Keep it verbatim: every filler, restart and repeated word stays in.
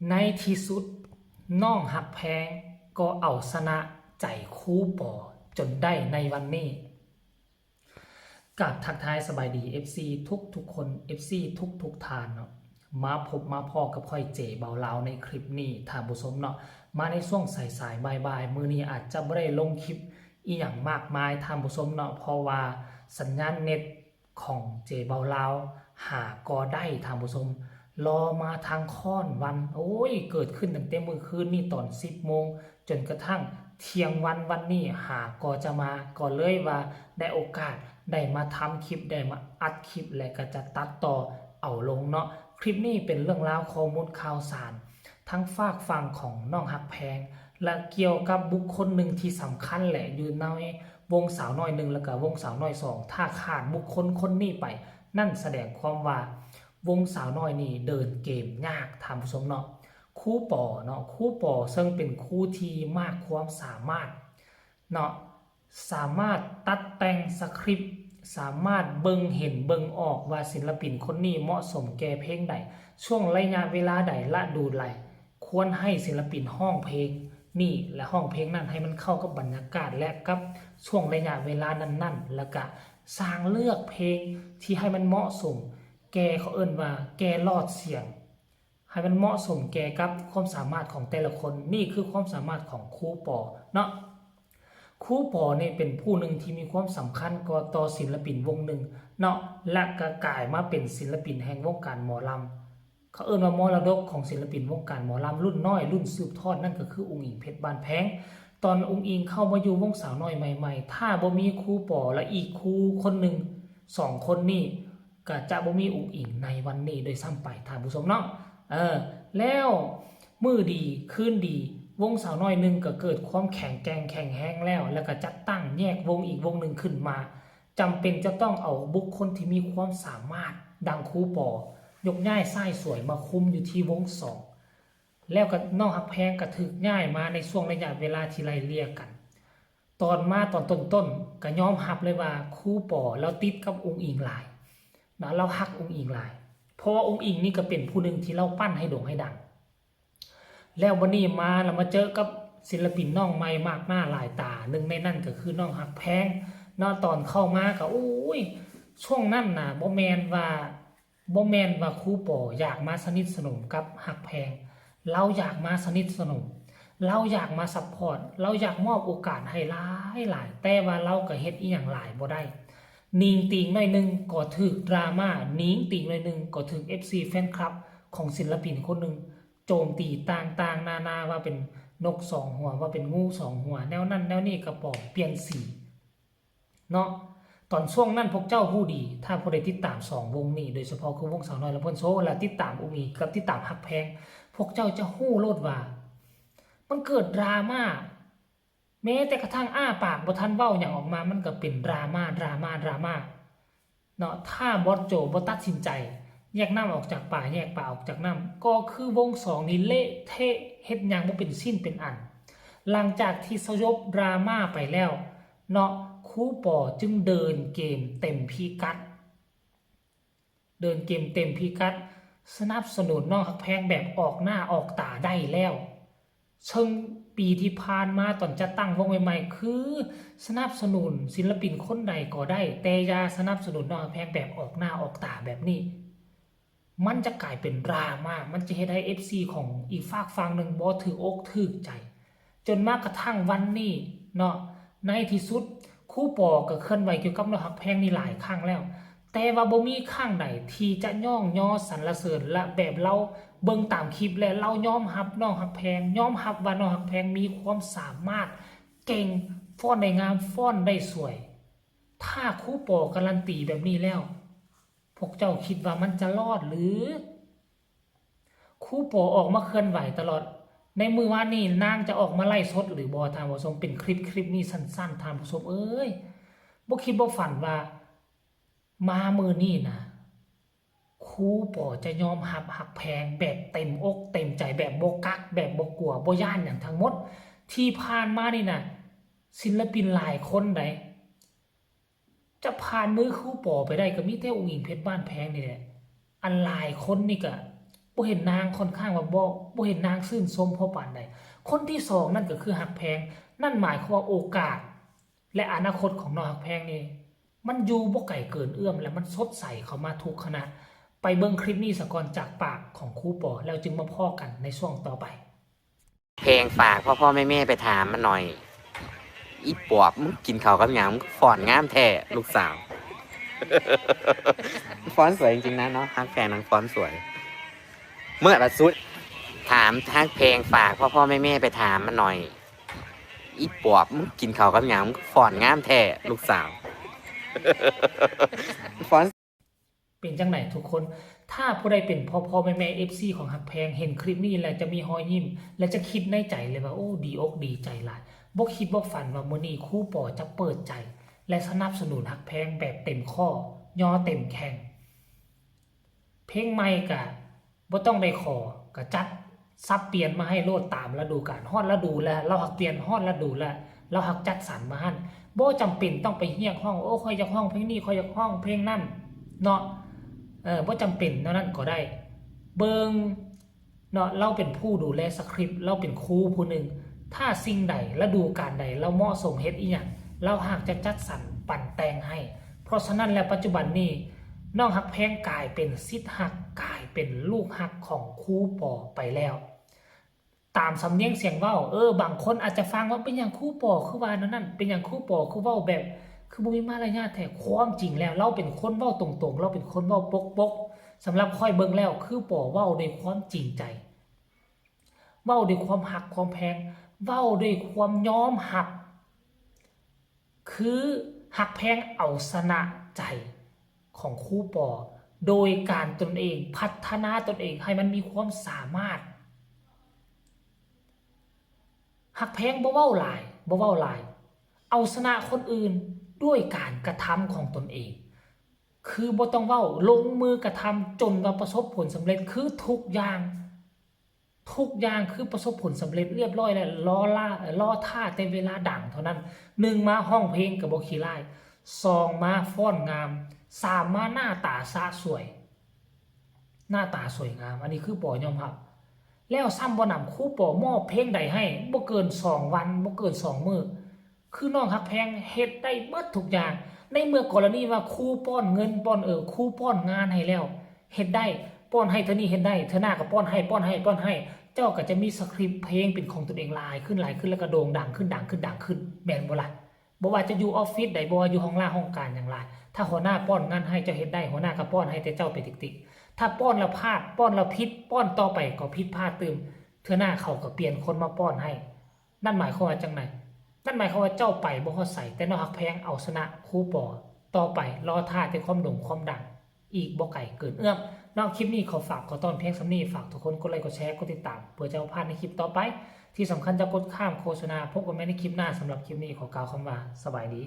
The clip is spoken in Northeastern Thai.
ในที่สุดน้องฮักแพงก็เอาชนะใจครูปอจนได้ในวันนี้ กราบทักทายสบายดี เอฟซี ทุกทุกๆคน เอฟซี ทุกทุกๆท่านเนาะ มาพบมาพ้อกับข้อยเจเบาลาวในคลิปนี้ท่านผู้ชมเนาะ มาในช่วงสายๆบ่ายๆมื้อนี้อาจจะบ่ได้ลงคลิปอีหยังมากมายท่านผู้ชมเนาะ เพราะว่าสัญญาณเน็ตของเจเบาลาวหาก็ได้ท่านผู้ชม รอมาทั้งค่อนวัน โอ้ย เกิดขึ้นตั้งแต่มื้อคืนนี้ตอนสิบโมง จนกระทั่งเที่ยงวันวันนี้หาก็จะมา ก็เลยว่าได้โอกาสได้มาทำคลิป ได้มาอัดคลิป และก็จะตัดต่อเอาลงเนาะ คลิปนี้เป็นเรื่องราวข้อมูลข่าวสาร ทั้งฝากฝั่งของน้องฮักแพง และเกี่ยวกับบุคคลหนึ่งที่สำคัญแหละอยู่ในวงสาวน้อยหนึ่ง แล้วก็วงสาวน้อยสอง ถ้าขาดบุคคลคนนี้ไป นั่นแสดงความว่าวงสาวน้อยนี่เดินเกมยากท่านผู้ชมเนาะ ครูปอเนาะ ครูปอซึ่งเป็นครูที่มากความสามารถเนาะ สามารถตัดแต่งสคริปต์ สามารถเบิ่งเห็นเบิ่งออกว่าศิลปินคนนี้เหมาะสมแก่เพลงใด ช่วงระยะเวลาใด ฤดูใด ควรให้ศิลปินร้องเพลงนี่ และร้องเพลงนั้นให้มันเข้ากับบรรยากาศและกับช่วงระยะเวลานั้นๆ แล้วก็สร้างเลือกเพลงที่ให้มันเหมาะสม แก่ เขาเอิ้นว่าแก่หลอดเสียง ให้มันเหมาะสมแก่กับความสามารถของแต่ละคน นี่คือความสามารถของครูปอเนาะ ครูปอนี่เป็นผู้หนึ่งที่มีความสำคัญก็ต่อศิลปินวงหนึ่งเนาะ และก็กลายมาเป็นศิลปินแห่งวงการหมอลำ เขาเอิ้นว่ามรดกของศิลปินวงการหมอลำรุ่นน้อยรุ่นสืบทอด นั่นก็คืออุ๋งอิ๋งเพชรบ้านแพง ตอนอุ๋งอิ๋งเข้ามาอยู่วงสาวน้อยใหม่ๆ ถ้าบ่มีครูปอและอีกครูคนหนึ่งสองคนนี่ ก็จะบ่มีอุ๋งอิ๋งในวันนี้โดยซ้ำไปท่านผู้ชมเนาะ เออ แล้วมื้อดีคืนดี วงสาวน้อยหนึ่งก็เกิดความแข็งแกร่งแข็งแฮงแล้ว แล้วก็จัดตั้งแยกวงอีกวงหนึ่งขึ้นมา จำเป็นจะต้องเอาบุคคลที่มีความสามารถดังครูปอ ยกย้ายชายสวยมาคุมอยู่ที่วงสอง แล้วก็น้องฮักแพงก็ถูกย้ายมาในช่วงระยะเวลาที่ไล่เลี่ยกัน ตอนมาตอนต้นๆ ก็ยอมรับเลยว่าครูปอลาวติดกับอุ๋งอิ๋งหลายนะ ลาวฮักอุ๋งอิ๋งหลาย เพราะว่าอุ๋งอิ๋งนี่ก็เป็นผู้หนึ่งที่ลาวปั้นให้โด่งให้ดัง แล้วบัดนี้มาแล้วมาเจอกับศิลปินน้องใหม่มากหน้าหลายตา หนึ่งในนั้นก็คือน้องฮักแพงเนาะ ตอนเข้ามาก็ โอ้ย ช่วงนั้นน่ะ บ่แม่นว่า บ่แม่นว่าครูปออยากมาสนิทสนมกับฮักแพง ลาวอยากมาสนิทสนม ลาวอยากมาซัพพอร์ต ลาวอยากมอบโอกาสให้หลายหลาย แต่ว่าลาวก็เฮ็ดอีหยังหลายบ่ได้ หนิงติ่งหน่อยหนึ่งก็ถูกดราม่า หนิงติ่งหน่อยหนึ่งก็ถูก เอฟซี แฟนคลับของศิลปินคนหนึ่งโจมตีต่างๆนานา ว่าเป็นนกสองหัว ว่าเป็นงูสองหัว แนวนั้นแนวนี้ ก็ปอเปลี่ยนสี เนาะ ตอนช่วงนั้นพวกเจ้าฮู้ดี ถ้าผู้ใดติดตามสองวงนี้ โดยเฉพาะคือวงสาวน้อยลำเพลินโชว์ และติดตามอุ๋งอิ๋งกับติดตามฮักแพง พวกเจ้าจะฮู้โลดว่า มันเกิดดราม่า แม้แต่กระทั่งอ้าปากบ่ทันเว้าหยังออกมา มันก็เป็นดราม่า ดราม่า ดราม่า เนาะ ถ้าบอสโจบ่ตัดสินใจแยกน้ำออกจากป่า แยกป่าออกจากน้ำ ก็คือวงสองนี่เละเทะ เฮ็ดหยังบ่เป็นชิ้นเป็นอัน หลังจากที่สยบดราม่าไปแล้วเนาะ ครูปอจึงเดินเกมเต็มพิกัด เดินเกมเต็มพิกัด สนับสนุนน้องฮักแพงแบบออกหน้าออกตาได้แล้ว ซึ่งปีที่ผ่านมาตอนจัดตั้งวงใหม่ๆ คือสนับสนุนศิลปินคนใดก็ได้ แต่อย่าสนับสนุนน้องฮักแพงแบบออกหน้าออกตาแบบนี้ มันจะกลายเป็นดราม่า มันจะเฮ็ดให้ เอฟซี ของอีกฝากฝั่งหนึ่งบ่ถูกอกถูกใจ จนมากระทั่งวันนี้เนาะ ในที่สุดครูปอก็เคลื่อนไหวเกี่ยวกับน้องฮักแพงนี่หลายครั้งแล้ว แต่ว่าบ่มีครั้งใดที่จะย่องยอสรรเสริญและแบบลาวเบิ่งตามคลิป และลาวยอมรับน้องฮักแพง ยอมรับว่าน้องฮักแพงมีความสามารถเก่ง ฟ้อนได้งาม ฟ้อนได้สวย ถ้าครูปอการันตีแบบนี้แล้ว พวกเจ้าคิดว่ามันจะรอดหรือ ครูปอออกมาเคลื่อนไหวตลอด ในมื้อวานนี้นางจะออกมาไลฟ์สดหรือบ่ท่านผู้ชม เป็นคลิป คลิปนี้สั้นๆ ท่านผู้ชมเอ้ย บ่คิดบ่ฝันว่า มามื้อนี้นะ ครูปอจะยอมรับฮักแพงแบบเต็มอกเต็มใจ แบบบ่กัก แบบบ่กลัว บ่ย้านหยังทั้งหมด ที่ผ่านมานี่นะ ศิลปินหลายคนใด จะผ่านมือครูปอไปได้ก็มีแต่อุ๋งอิ๋งเพชรบ้านแพงนี่แหละ อันหลายคนนี่ก็ บ่เห็นนางค่อนข้างว่าบ่บ่เห็นนางชื่นชมพอปานใด คนที่สองนั่นก็คือฮักแพง นั่นหมายความว่าโอกาส และอนาคตของน้องฮักแพงนี่ มันอยู่บ่ไกลเกินเอื้อม และมันสดใสเข้ามาทุกขณะ ไปเบิ่งคลิปนี้ซะก่อนจากปากของครูปอ แล้วจึงมาพ้อกันในช่วงต่อไป เพลงฝากพ่อพ่อแม่แม่ไปถามมันหน่อย อีปอบมึงกินข้าวกับหยังมึงฟ้อนงามแท้ลูกสาว ฟ้อนสวยจริงๆนะเนาะฮักแพงนางฟ้อนสวย เมื่อละสุด ถามฮักแพงฝากพ่อพ่อแม่แม่ไปถามมันหน่อย อีปอบมึงกินข้าวกับหยังมึงฟ้อนงามแท้ลูกสาว ฟ้อน เป็นจังไดทุกคน ถ้าผู้ใดเป็นพ่อพ่อแม่แม่ เอฟซี ของฮักแพง เห็นคลิปนี้แล้วจะมีฮอยยิ้ม และจะคิดในใจเลยว่า โอ้ ดีอกดีใจหลาย บ่คิดบ่ฝันว่ามื้อนี้ครูปอจะเปิดใจ และสนับสนุนฮักแพงแบบเต็มข้อ ยอเต็มแข้ง เพลงใหม่กะบ่ต้องได้ขอกะจัดสับเปลี่ยนมาให้โลดตามฤดูกาล ฮอดฤดูแล้ว ลาวฮักเปลี่ยน ฮอดฤดูแล้ว ลาวฮักจัดสรรมาหั่น บ่จำเป็นต้องไปเรียกร้อง โอ้ ข้อยอยากร้องเพลงนี้ ข้อยอยากร้องเพลงนั้น เนาะ เออ บ่จำเป็นแนวนั้นก็ได้ เบิ่ง เนาะ ลาวเป็นผู้ดูแลสคริปต์ ลาวเป็นครูผู้หนึ่ง ถ้าสิ่งใด ฤดูกาลใด ลาวเหมาะสมเฮ็ดอิหยัง ลาวฮักจะจัดสรรปันแต่งให้ เพราะฉะนั้นแล้วปัจจุบันนี้ น้องฮักแพงกลายเป็นศิษย์ฮัก กลายเป็นลูกฮักของครูปอไปแล้ว ตามสำเนียงเสียงเว้า เออ บางคนอาจจะฟังว่าเป็นหยังครูปอคือว่าแนวนั้น เป็นหยังครูปอคือเว้าแบบ คือบ่มีมารยาทแท้ ความจริงแล้ว ลาวเป็นคนเว้าตรงๆ ลาวเป็นคนเว้าปกๆ สำหรับข้อยเบิ่งแล้ว คือปอเว้าด้วยความจริงใจ เว้าด้วยความฮักความแพง เว้าด้วยความยอมรับ คือฮักแพงเอาชนะใจของครูปอ โดยการตนเองพัฒนาตนเองให้มันมีความสามารถ ฮักแพงบ่เว้าหลาย บ่เว้าหลาย เอาชนะคนอื่นด้วยการกระทำของตนเอง คือบ่ต้องเว้า ลงมือกระทำจนว่าประสบผลสำเร็จ คือทุกอย่าง ทุกอย่างคือประสบผลสำเร็จเรียบร้อยแล้ว รอล่า รอท่าแต่เวลาดังเท่านั้น หนึ่งมาฮ้องเพลงกะบ่ขี้ร้าย สองมาฟ้อนงาม สามมาหน้าตาสะสวย หน้าตาสวยงาม อันนี้คือปอยอมรับ แล้วซ้ำบ่หนำครูปอมอบเพลงใดให้ บ่เกินสองวัน บ่เกินสองมื้อ คือน้องฮักแพงเฮ็ดได้เบิดทุกอย่าง ในเมื่อกรณีว่าครูป้อนเงินป้อนเออ ครูป้อนงานให้แล้ว เฮ็ดได้ ป้อนให้เทื่อนี้เฮ็ดได้ เทื่อหน้าก็ป้อนให้ ป้อนให้ ป้อนให้ เจ้าก็จะมีสคริปต์เพลงเป็นของตนเองหลายขึ้น หลายขึ้น แล้วก็โด่งดังขึ้น ดังขึ้น ดังขึ้น แม่นบ่ล่ะ บ่ว่าจะอยู่ออฟฟิศใด บ่ว่าอยู่ห้องลาห้องการหยังหลาย ถ้าหัวหน้าป้อนงานให้เจ้าเฮ็ดได้ หัวหน้าก็ป้อนให้แต่เจ้าไปติกๆ ถ้าป้อนแล้วพลาด ป้อนแล้วผิด ป้อนต่อไปก็ผิดพลาดตื่ม เทื่อหน้าเขาก็เปลี่ยนคนมาป้อนให้ นั่นหมายความว่าจังได นั่นหมายความว่าเจ้าไปบ่ฮอดไส แต่น้องฮักแพงเอาชนะครูปอ ต่อไปรอท่าแต่ความโด่งความดัง อีกบ่ไกลเกินเอื้อม เนาะ คลิปนี้ขอฝากขอต้อนเพียงส่ำนี้ ฝากทุกคนกดไลค์กดแชร์กดติดตาม เพื่อจะบ่พลาดในคลิปต่อไป ที่สำคัญจะกดข้ามโฆษณา พบกันใหม่ในคลิปหน้า สำหรับคลิปนี้ขอกล่าวคำว่าสบายดี